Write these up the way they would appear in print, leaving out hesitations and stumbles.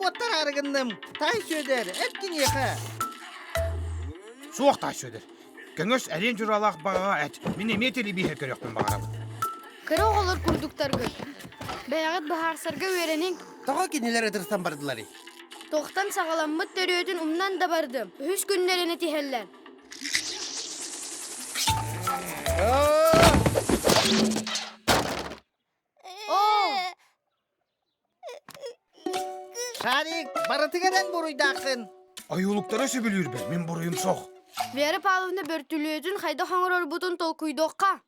Куоттараары гынным. Таай Сүөдэр, эт киниэхэ. Суох Таай Сүөдэр. Көҥөс эриэн дьураалаах баҕаҕа эт. Мин эмиэ телебииһэр көрүөхпүн баҕарабын. Кыра оҕолор курдуктаргыт. Бэйэҕит быһаарсарга үөрэниҥ. Тоҕо кинилэр ытырсан бардыларый? Тохтон саҕаламмыт төрүөтүн умнан да бардым. Үһүс күннэрин этиһэллэр. Оо! Шарик, барытыгар эн буруйдааххын. Ойуулуктары сөбүлүүрбэр мин буруйум суох. Вера Павловна бөртүлүөтүн хайдах оҥорорбутун толкуйдуохха.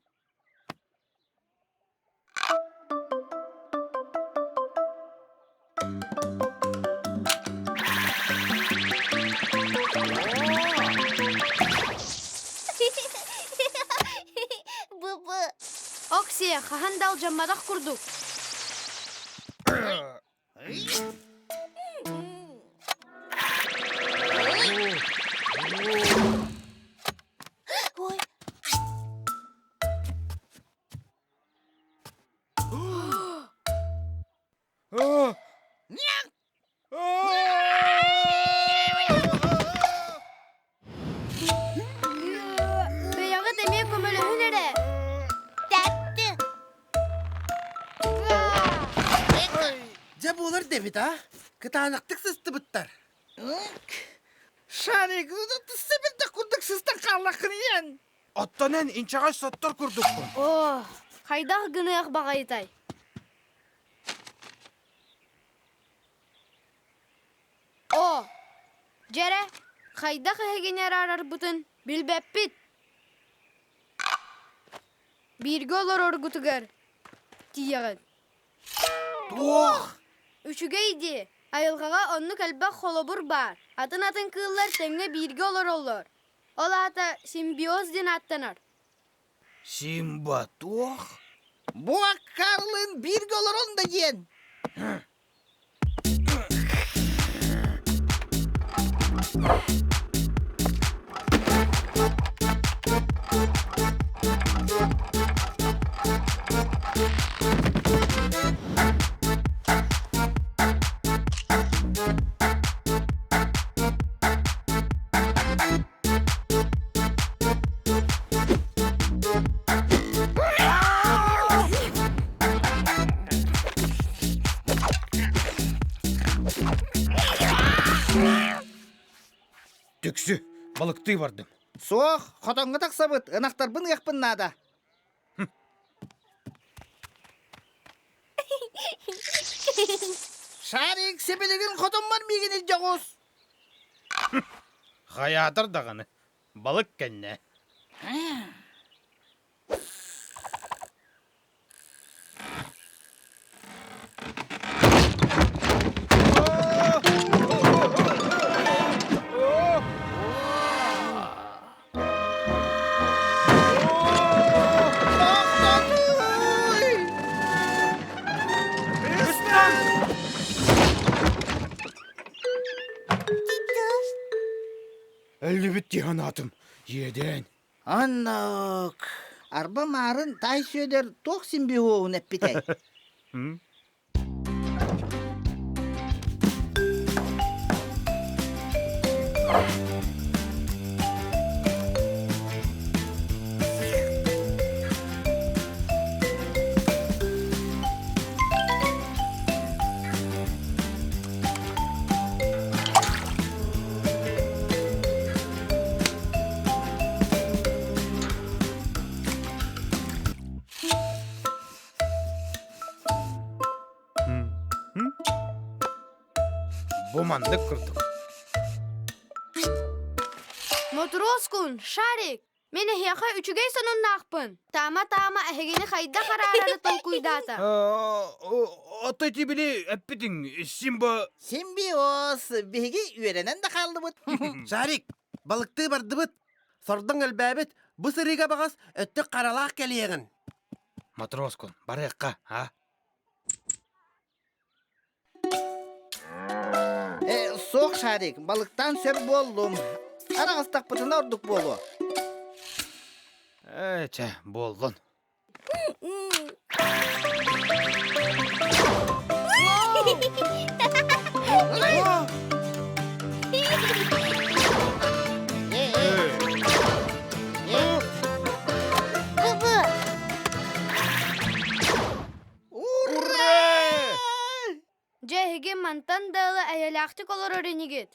Бу-бу. Оксия, хаһан да алдьамматах курдук. Ой. Бэйэҕит эмиэ көмөлөһүн эрэ. Татты. Дьэ буолар дэбит а? Кытаанахтык сыстыбыттар. Шарик, сыбырдах курдук сыстан хааллаххын ийэн. Оттон эн инчэҕэй соттор курдуккун. Оо, хайдах гыныах баҕайытай? Оо, дьэрэ, хайдах эһигини араарарбытын билбэппит. Бииргэ олороргутугар тиийэҕит. Туох? Үчүгэй дии, айылҕаҕа оннук элбэх холобур баар. Атын-атын кыыллар тэҥҥэ бииргэ олороллор. Ол аата симбиоз диэн ааттанар. Симба туох? Бу Карлын бииргэ олорон да диэн. Түксү, балыктыы бардым. Суох, хотоҥҥо тахсабыт, ынахтарбын ыахпын наада. Шарик, сибилигин хотоммор миигин илдьэ оҕус. Хайаатар даҕаны, балык кэннэ. Өллүбүт дии санаатым. Иэдээн. Оннук. Арба маарын Таай Сүөдэр туох симбиоһун эппитэй? Бу маннык курдук. Мотуруоскун, Шарик, мин эһиэхэ үчүгэй сонуннаахпын. Таама-таама эһигини хайдах араарары толкуйдаата. Ото ити били эппитиҥ Симба... Симбиоз, биһиги үөрэнэн да хааллыбыт. Шарик, балыктыы бардыбыт. Сордоҥ элбээбит. Бу сырыыга баҕас өттүк харалаах кэлиэҕин. Матроскун, барыахха, а? Э, суох, Шарик, балыктаан сөп буоллум. Араҕастахпытына ордук буолуо. Ээ, чэ, буоллун. Бу-бу. Ура! Дьэ эһиги мантан да ыла эйэлээхтик олорор инигит.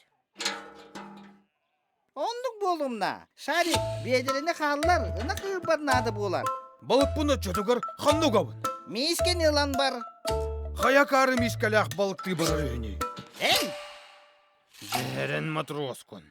Оннук буолумна. Шарик, биэдэрэни хааллар, ынах ыырбар наада буолар. Балыкпын оччотугар ханна угабын? Миискэни ылан бар. Хайа акаары миискэлээх балыктыы барар үһүнүй? Эй! Дьэрэн матроскун.